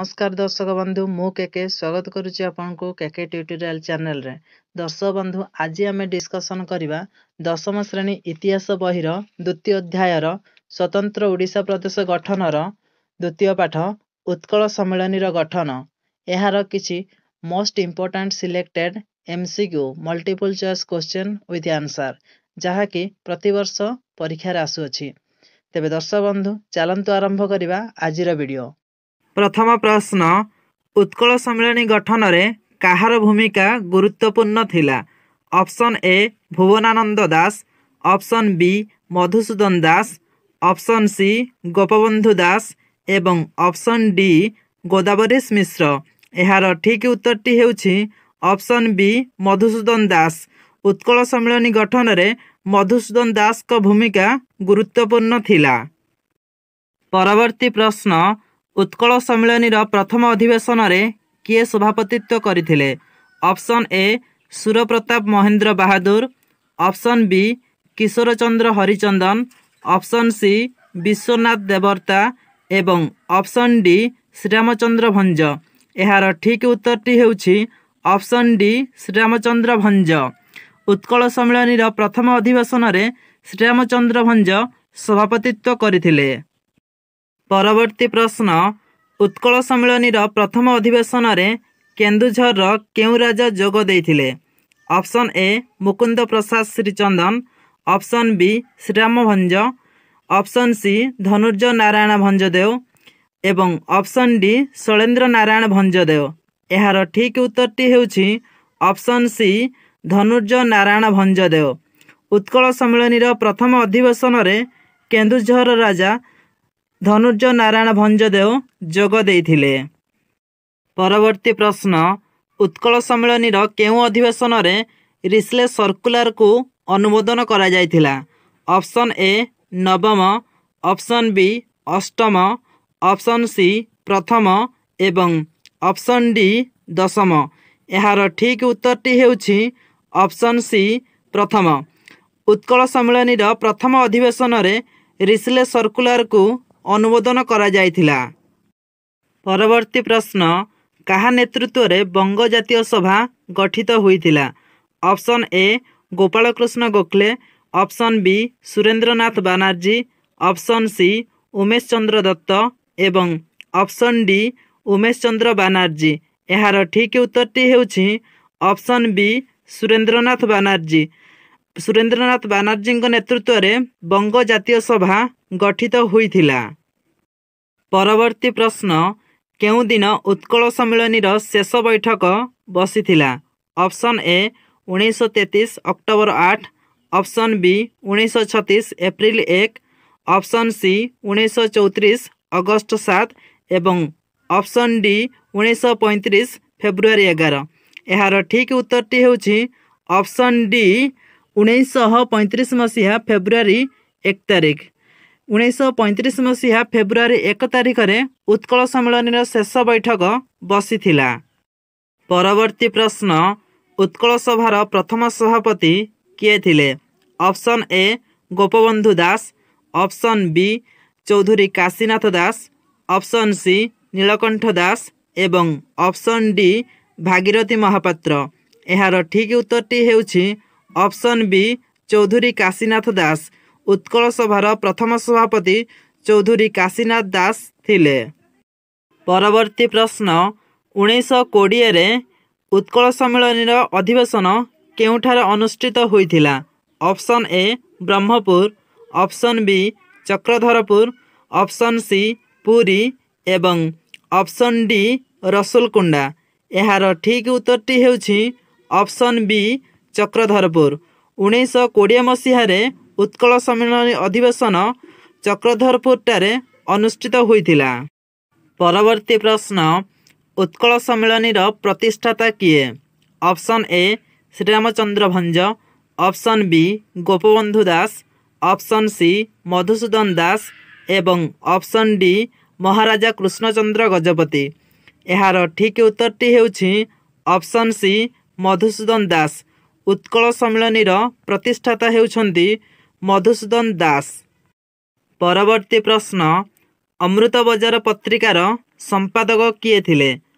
ନମସ୍କାର ଦର୍ଶକ ବନ୍ଧୁ, ମୁଁ କେକେ ସ୍ୱାଗତ କରୁଛି ଆପଣଙ୍କୁ କେକେ ଟ୍ୟୁଟୋରିଆଲ ଚ୍ୟାନେଲରେ। ଦର୍ଶକ ବନ୍ଧୁ, ଆଜି ଆମେ ଡିସ୍କସନ୍ କରିବା ଦଶମ ଶ୍ରେଣୀ ଇତିହାସ ବହିର ଦ୍ୱିତୀୟ ଅଧ୍ୟାୟର ସ୍ୱତନ୍ତ୍ର ଓଡ଼ିଶା ପ୍ରଦେଶ ଗଠନର ଦ୍ୱିତୀୟ ପାଠ ଉତ୍କଳ ସମ୍ମିଳନୀର ଗଠନ, ଏହାର କିଛି most important selected MCQ multiple choice question with answer, ଯାହାକି ପ୍ରତିବର୍ଷ ପରୀକ୍ଷାରେ ଆସୁଅଛି। ତେବେ ଦର୍ଶକ ବନ୍ଧୁ, ଚାଲନ୍ତୁ ଆରମ୍ଭ କରିବା ଆଜିର ଭିଡ଼ିଓ। ପ୍ରଥମ ପ୍ରଶ୍ନ, ଉତ୍କଳ ସମ୍ମିଳନୀ ଗଠନରେ କାହାର ଭୂମିକା ଗୁରୁତ୍ୱପୂର୍ଣ୍ଣ ଥିଲା? Option A Bhubanananda Das, option B Madhusudan Das, option C Gopabandhu Das ଏବଂ ଅପସନ୍ ଡି ଗୋଦାବରୀଶ ମିଶ୍ର। ଏହାର ଠିକ୍ ଉତ୍ତରଟି ହେଉଛି ଅପସନ୍ ବି ମଧୁସୂଦନ ଦାସ। ଉତ୍କଳ ସମ୍ମିଳନୀ ଗଠନରେ ମଧୁସୂଦନ ଦାସଙ୍କ ଭୂମିକା ଗୁରୁତ୍ୱପୂର୍ଣ୍ଣ ଥିଲା। ପରବର୍ତ୍ତୀ ପ୍ରଶ୍ନ, ଉତ୍କଳ ସମ୍ମିଳନୀର ପ୍ରଥମ ଅଧିବେଶନରେ କିଏ ସଭାପତିତ୍ୱ କରିଥିଲେ? Option A Surpratap Mahendra Bahadur, option B Kishore Chandra Harichandan, option C Biswanath Debarta ଏବଂ ଅପସନ୍ ଡି ଶ୍ରୀରାମଚନ୍ଦ୍ର ଭଞ୍ଜ। ଏହାର ଠିକ୍ ଉତ୍ତରଟି ହେଉଛି ଅପସନ୍ ଡି ଶ୍ରୀରାମଚନ୍ଦ୍ର ଭଞ୍ଜ। ଉତ୍କଳ ସମ୍ମିଳନୀର ପ୍ରଥମ ଅଧିବେଶନରେ ଶ୍ରୀରାମଚନ୍ଦ୍ର ଭଞ୍ଜ ସଭାପତିତ୍ୱ କରିଥିଲେ। ପରବର୍ତ୍ତୀ ପ୍ରଶ୍ନ, ଉତ୍କଳ ସମ୍ମିଳନୀର ପ୍ରଥମ ଅଧିବେଶନରେ କେନ୍ଦୁଝରର କେଉଁ ରାଜା ଯୋଗ ଦେଇଥିଲେ? Option A Mukunda Prasad Srichandan, option B Sriram Bhanja, option C Dhanurjaya Narayan Bhanjdeo ଏବଂ ଅପସନ୍ ଡି ଶୈଳେନ୍ଦ୍ର ନାରାୟଣ ଭଞ୍ଜଦେଓ। ଏହାର ଠିକ୍ ଉତ୍ତରଟି ହେଉଛି ଅପସନ୍ ସି ଧନୁର୍ଯ୍ୟ ନାରାୟଣ ଭଞ୍ଜଦେଓ। ଉତ୍କଳ ସମ୍ମିଳନୀର ପ୍ରଥମ ଅଧିବେଶନରେ କେନ୍ଦୁଝର ରାଜା ଧନୁର୍ଯ୍ୟ ନାରାୟଣ ଭଞ୍ଜଦେଓ ଯୋଗ ଦେଇଥିଲେ। ପରବର୍ତ୍ତୀ ପ୍ରଶ୍ନ, ଉତ୍କଳ ସମ୍ମିଳନୀର କେଉଁ ଅଧିବେଶନରେ ରିସ୍ଲେ ସର୍କୁଲାରକୁ ଅନୁମୋଦନ କରାଯାଇଥିଲା? ଅପସନ୍ ଏ ନବମ, ଅପସନ୍ ବି ଅଷ୍ଟମ, ଅପସନ୍ ସି ପ୍ରଥମ ଏବଂ ଅପସନ୍ ଡି ଦଶମ। ଏହାର ଠିକ୍ ଉତ୍ତରଟି ହେଉଛି ଅପସନ୍ ସି ପ୍ରଥମ। ଉତ୍କଳ ସମ୍ମିଳନୀର ପ୍ରଥମ ଅଧିବେଶନରେ ରିସ୍ଲେ ସର୍କୁଲାରକୁ ଅନୁମୋଦନ କରାଯାଇଥିଲା। ପରବର୍ତ୍ତୀ ପ୍ରଶ୍ନ, କାହା ନେତୃତ୍ୱରେ ବଙ୍ଗ ଜାତୀୟ ସଭା ଗଠିତ ହୋଇଥିଲା? Option A Gopalkrishna Gokhale, option B Surendranath Banerjee, option C Umesh Chandra Dutt ଏବଂ ଅପସନ୍ ଡି ଉମେଶ ଚନ୍ଦ୍ର ବାନାର୍ଜୀ। ଏହାର ଠିକ୍ ଉତ୍ତରଟି ହେଉଛି ଅପସନ୍ ବି ସୁରେନ୍ଦ୍ରନାଥ ବାନାର୍ଜୀ। ସୁରେନ୍ଦ୍ରନାଥ ବାନାର୍ଜୀଙ୍କ ନେତୃତ୍ୱରେ ବଙ୍ଗ ଜାତୀୟ ସଭା ଗଠିତ ହୋଇଥିଲା। ପରବର୍ତ୍ତୀ ପ୍ରଶ୍ନ, କେଉଁ ଦିନ ଉତ୍କଳ ସମ୍ମିଳନୀର ଶେଷ ବୈଠକ ବସିଥିଲା? Option A 1933 October 8, option B 1936 April 1, option C 1934 August 7 ଏବଂ ଅପସନ୍ ଡି 1935 ଫେବୃଆରୀ 11। ଏହାର ଠିକ୍ ଉତ୍ତରଟି ହେଉଛି ଅପସନ୍ ଡି 1935 ମସିହା ଫେବୃଆରୀ 1 ତାରିଖ। 1935 ମସିହା ଫେବୃଆରୀ 1 ତାରିଖରେ ଉତ୍କଳ ସମ୍ମିଳନୀର ଶେଷ ବୈଠକ ବସିଥିଲା। ପରବର୍ତ୍ତୀ ପ୍ରଶ୍ନ, ଉତ୍କଳ ସଭାର ପ୍ରଥମ ସଭାପତି କିଏ ଥିଲେ? Option A Gopabandhu Das, option B Choudhury Kashinath Das, option C Nilakantha Das ଏବଂ ଅପସନ୍ ଡି ଭାଗୀରଥି ମହାପାତ୍ର। ଏହାର ଠିକ୍ ଉତ୍ତରଟି ହେଉଛି ଅପସନ୍ ବି ଚୌଧୁରୀ କାଶୀନାଥ ଦାସ। ଉତ୍କଳ ସଭାର ପ୍ରଥମ ସଭାପତି ଚୌଧୁରୀ କାଶୀନାଥ ଦାସ ଥିଲେ। ପରବର୍ତ୍ତୀ ପ୍ରଶ୍ନ, 1920ରେ ଉତ୍କଳ ସମ୍ମିଳନୀର ଅଧିବେଶନ କେଉଁଠାରେ ଅନୁଷ୍ଠିତ ହୋଇଥିଲା? Option A Brahmapur, option B Chakradharpur, option C Puri ଏବଂ ଅପସନ୍ ଡି ରସୁଲକୁଣ୍ଡା। ଏହାର ଠିକ୍ ଉତ୍ତରଟି ହେଉଛି ଅପସନ୍ ବି ଚକ୍ରଧରପୁର। 1920 ମସିହାରେ ଉତ୍କଳ ସମ୍ମିଳନୀ ଅଧିବେଶନ ଚକ୍ରଧରପୁରଠାରେ ଅନୁଷ୍ଠିତ ହୋଇଥିଲା। ପରବର୍ତ୍ତୀ ପ୍ରଶ୍ନ, ଉତ୍କଳ ସମ୍ମିଳନୀର ପ୍ରତିଷ୍ଠାତା କିଏ? Option A Sriramachandra Bhanja, option B Gopabandhu Das, option C Madhusudan Das ଏବଂ ଅପସନ୍ ଡି ମହାରାଜା କୃଷ୍ଣଚନ୍ଦ୍ର ଗଜପତି। ଏହାର ଠିକ୍ ଉତ୍ତରଟି ହେଉଛି ଅପସନ୍ ସି ମଧୁସୂଦନ ଦାସ। ଉତ୍କଳ ସମ୍ମିଳନୀର ପ୍ରତିଷ୍ଠାତା ହେଉଛନ୍ତି ମଧୁସୂଦନ ଦାସ। ପରବର୍ତ୍ତୀ ପ୍ରଶ୍ନ, ଅମୃତ ବଜାର ପତ୍ରିକାର ସମ୍ପାଦକ କିଏ ଥିଲେ?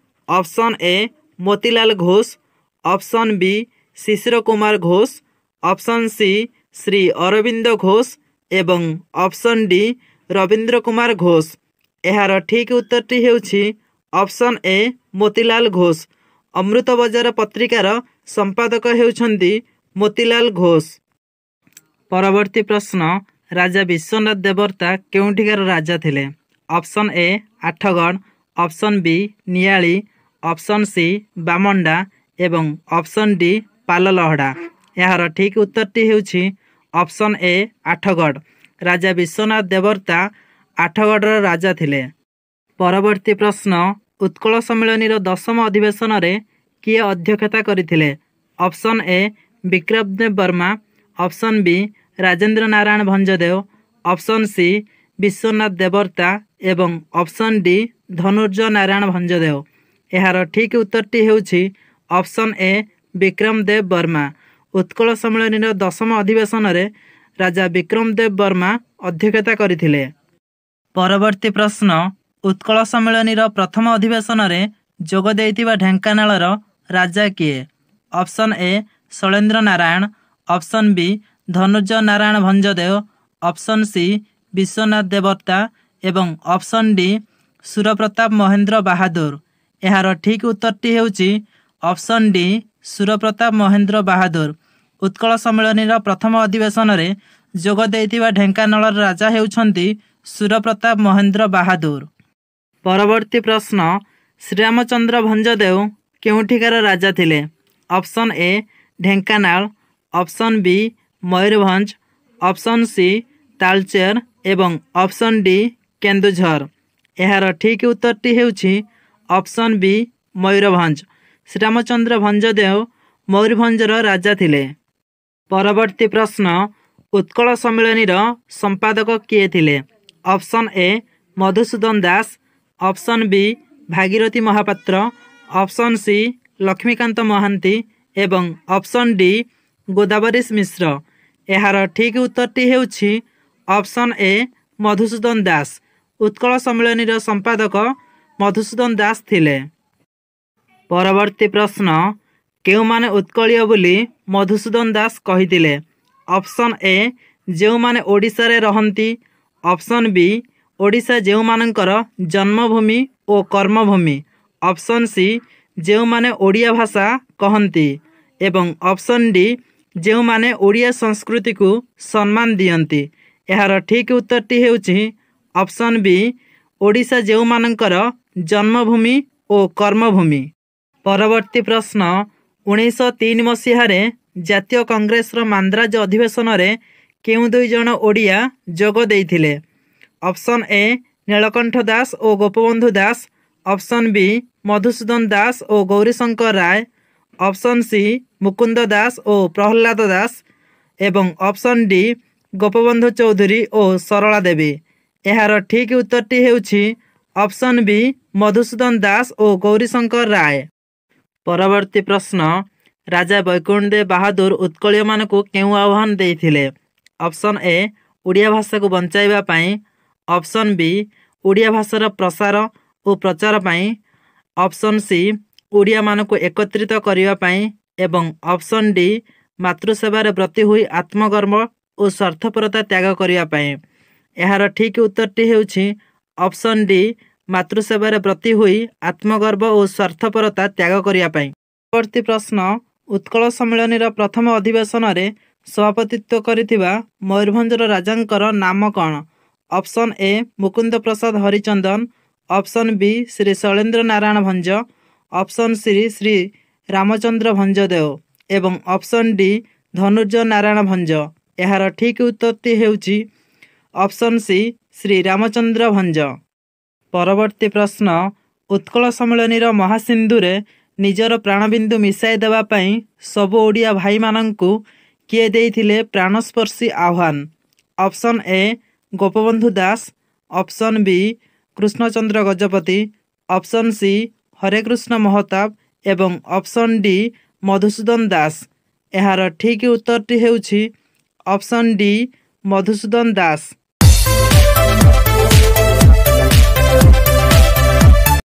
Option A Motilal Ghosh, option B Sisir Kumar Ghosh, option C Shri Arabinda Ghosh ଏବଂ ଅପସନ୍ ଡି ରବୀନ୍ଦ୍ର କୁମାର ଘୋଷ। ଏହାର ଠିକ୍ ଉତ୍ତରଟି ହେଉଛି ଅପସନ୍ ଏ ମୋତିଲାଲ ଘୋଷ। ଅମୃତ ବଜାର ପତ୍ରିକାର ସମ୍ପାଦକ ହେଉଛନ୍ତି ମୋତିଲାଲ ଘୋଷ। ପରବର୍ତ୍ତୀ ପ୍ରଶ୍ନ, ରାଜା ବିଶ୍ୱନାଥ ଦେବର୍ତ୍ତା କେଉଁଠିକାର ରାଜା ଥିଲେ? Option A Athagarh, option B Niali, option C Bamanda ଏବଂ ଅପସନ୍ ଡି ପାଲଲହଡ଼ା। ଏହାର ଠିକ୍ ଉତ୍ତରଟି ହେଉଛି ଅପସନ୍ ଏ ଆଠଗଡ଼। ରାଜା ବିଶ୍ୱନାଥ ଦେବର୍ତ୍ତା ଆଠଗଡ଼ର ରାଜା ଥିଲେ। ପରବର୍ତ୍ତୀ ପ୍ରଶ୍ନ, ଉତ୍କଳ ସମ୍ମିଳନୀର ଦଶମ ଅଧିବେଶନରେ କିଏ ଅଧ୍ୟକ୍ଷତା କରିଥିଲେ? Option A Bikram Deb Barma, option B Rajendra Narayan Bhanjdeo, option C Biswanath Debarta ଏବଂ ଅପସନ୍ ଡି ଧନୁର୍ଜ ନାରାୟଣ ଭଞ୍ଜଦେଓ। ଏହାର ଠିକ୍ ଉତ୍ତରଟି ହେଉଛି ଅପସନ୍ ଏ ବିକ୍ରମ ଦେବ ବର୍ମା। ଉତ୍କଳ ସମ୍ମିଳନୀର ଦଶମ ଅଧିବେଶନରେ ରାଜା ବିକ୍ରମ ଦେବ ବର୍ମା ଅଧ୍ୟକ୍ଷତା କରିଥିଲେ। ପରବର୍ତ୍ତୀ ପ୍ରଶ୍ନ, ଉତ୍କଳ ସମ୍ମିଳନୀର ପ୍ରଥମ ଅଧିବେଶନରେ ଯୋଗ ଦେଇଥିବା ଢେଙ୍କାନାଳର ରାଜା କିଏ? Option A Shailendra Narayan, option B Dhanurja Narayan Bhanjdeo, option C Biswanath Debarta ଏବଂ ଅପସନ୍ ଡି ସୁରପ୍ରତାପ ମହେନ୍ଦ୍ର ବାହାଦୁର। ଏହାର ଠିକ୍ ଉତ୍ତରଟି ହେଉଛି ଅପସନ୍ ଡି ସୁରପ୍ରତାପ ମହେନ୍ଦ୍ର ବାହାଦୁର। ଉତ୍କଳ ସମ୍ମିଳନୀର ପ୍ରଥମ ଅଧିବେଶନରେ ଯୋଗ ଦେଇଥିବା ଢେଙ୍କାନାଳର ରାଜା ହେଉଛନ୍ତି ସୁରପ୍ରତାପ ମହେନ୍ଦ୍ର ବାହାଦୁର। ପରବର୍ତ୍ତୀ ପ୍ରଶ୍ନ, ଶ୍ରୀରାମଚନ୍ଦ୍ର ଭଞ୍ଜଦେଓ କେଉଁଠିକାର ରାଜା ଥିଲେ? Option A Dhenkanal, option B Mayurbhanj, option C Talcher ଏବଂ ଅପସନ୍ ଡି କେନ୍ଦୁଝର। ଏହାର ଠିକ୍ ଉତ୍ତରଟି ହେଉଛି ଅପସନ୍ ବି ମୟୂରଭଞ୍ଜ। ଶ୍ରୀରାମଚନ୍ଦ୍ର ଭଞ୍ଜଦେଓ ମୟୂରଭଞ୍ଜର ରାଜା ଥିଲେ। ପରବର୍ତ୍ତୀ ପ୍ରଶ୍ନ, ଉତ୍କଳ ସମ୍ମିଳନୀର ସମ୍ପାଦକ କିଏ ଥିଲେ? Option A Madhusudan Das, option B Bhagirathi Mohapatra, option C Laxmikanta Mohanty ଏବଂ ଅପସନ୍ ଡି ଗୋଦାବରୀଶ ମିଶ୍ର। ଏହାର ଠିକ୍ ଉତ୍ତରଟି ହେଉଛି ଅପସନ୍ ଏ ମଧୁସୂଦନ ଦାସ। ଉତ୍କଳ ସମ୍ମିଳନୀର ସମ୍ପାଦକ ମଧୁସୂଦନ ଦାସ ଥିଲେ। ପରବର୍ତ୍ତୀ ପ୍ରଶ୍ନ, କେଉଁମାନେ ଉତ୍କଳୀୟ ବୋଲି ମଧୁସୂଦନ ଦାସ କହିଥିଲେ? ଅପସନ୍ ଏ ଯେଉଁମାନେ ଓଡ଼ିଶାରେ ରହନ୍ତି, ଅପସନ୍ ବି ଓଡ଼ିଶା ଯେଉଁମାନଙ୍କର ଜନ୍ମଭୂମି ଓ କର୍ମଭୂମି, ଅପସନ୍ ସି ଯେଉଁମାନେ ଓଡ଼ିଆ ଭାଷା କହନ୍ତି ଏବଂ ଅପସନ୍ ଡି ଯେଉଁମାନେ ଓଡ଼ିଆ ସଂସ୍କୃତିକୁ ସମ୍ମାନ ଦିଅନ୍ତି। ଏହାର ଠିକ୍ ଉତ୍ତରଟି ହେଉଛି ଅପସନ୍ ବି ଓଡ଼ିଶା ଯେଉଁମାନଙ୍କର ଜନ୍ମଭୂମି ଓ କର୍ମଭୂମି। ପରବର୍ତ୍ତୀ ପ୍ରଶ୍ନ, 1903 ମସିହାରେ ଜାତୀୟ କଂଗ୍ରେସର ମାନ୍ଦ୍ରାଜ ଅଧିବେଶନରେ କେଉଁ ଦୁଇ ଜଣ ଓଡ଼ିଆ ଯୋଗ ଦେଇଥିଲେ? ଅପସନ୍ ଏ ନୀଳକଣ୍ଠ ଦାସ ଓ ଗୋପବନ୍ଧୁ ଦାସ, ଅପସନ୍ ବି ମଧୁସୂଦନ ଦାସ ଓ ଗୌରୀଶଙ୍କର ରାୟ, ଅପସନ୍ ସି ମୁକୁନ୍ଦ ଦାସ ଓ ପ୍ରହ୍ଲାଦ ଦାସ ଏବଂ ଅପସନ୍ ଡି ଗୋପବନ୍ଧୁ ଚୌଧୁରୀ ଓ ସରଳା ଦେବୀ। ଏହାର ଠିକ୍ ଉତ୍ତରଟି ହେଉଛି ଅପସନ୍ ବି ମଧୁସୂଦନ ଦାସ ଓ ଗୌରୀଶଙ୍କର ରାୟ। ପରବର୍ତ୍ତୀ ପ୍ରଶ୍ନ, ରାଜା ବୈକୁଣ୍ଠଦେବ ବାହାଦୁର ଉତ୍କଳୀୟମାନଙ୍କୁ କେଉଁ ଆହ୍ୱାନ ଦେଇଥିଲେ? ଅପସନ୍ ଏ ଓଡ଼ିଆ ଭାଷାକୁ ବଞ୍ଚାଇବା ପାଇଁ, ଅପସନ୍ ବି ଓଡ଼ିଆ ଭାଷାର ପ୍ରସାର ଓ ପ୍ରଚାର ପାଇଁ, ଅପସନ୍ ସି ଓଡ଼ିଆମାନଙ୍କୁ ଏକତ୍ରିତ କରିବା ପାଇଁ ଏବଂ ଅପସନ୍ ଡି ମାତୃସେବାରେ ବ୍ରତୀ ହୋଇ ଆତ୍ମଗର୍ବ ଓ ସ୍ୱାର୍ଥପରତା ତ୍ୟାଗ କରିବା ପାଇଁ। ଏହାର ଠିକ୍ ଉତ୍ତରଟି ହେଉଛି ଅପସନ୍ ଡି ମାତୃସେବାରେ ବ୍ରତୀ ହୋଇ ଆତ୍ମଗର୍ବ ଓ ସ୍ୱାର୍ଥପରତା ତ୍ୟାଗ କରିବା ପାଇଁ। ପରବର୍ତ୍ତୀ ପ୍ରଶ୍ନ, ଉତ୍କଳ ସମ୍ମିଳନୀର ପ୍ରଥମ ଅଧିବେଶନରେ ସଭାପତିତ୍ୱ କରିଥିବା ମୟୂରଭଞ୍ଜର ରାଜାଙ୍କର ନାମ କ'ଣ? Option A Mukunda Prasad Harichandan, option B Shri Shailendra Narayan Bhanja, option C Shri Ramachandra Bhanjdeo ଏବଂ ଅପସନ୍ ଡି ଧନୁର୍ଜ ନାରାୟଣ ଭଞ୍ଜ। ଏହାର ଠିକ୍ ଉତ୍ତରଟି ହେଉଛି ଅପସନ୍ ସି ଶ୍ରୀ ରାମଚନ୍ଦ୍ର ଭଞ୍ଜ। ପରବର୍ତ୍ତୀ ପ୍ରଶ୍ନ, ଉତ୍କଳ ସମ୍ମିଳନୀର ମହାସିନ୍ଧୁରେ ନିଜର ପ୍ରାଣବିନ୍ଦୁ ମିଶାଇ ଦେବା ପାଇଁ ସବୁ ଓଡ଼ିଆ ଭାଇମାନଙ୍କୁ କିଏ ଦେଇଥିଲେ ପ୍ରାଣସ୍ପର୍ଶୀ ଆହ୍ୱାନ? Option A Gopabandhu Das, option B Krishnachandra Gajapati, option C Harekrishna Mahtab ଏବଂ ଅପସନ୍ ଡି ମଧୁସୂଦନ ଦାସ। ଏହାର ଠିକ୍ ଉତ୍ତରଟି ହେଉଛି ଅପସନ୍ ଡି ମଧୁସୂଦନ ଦାସ।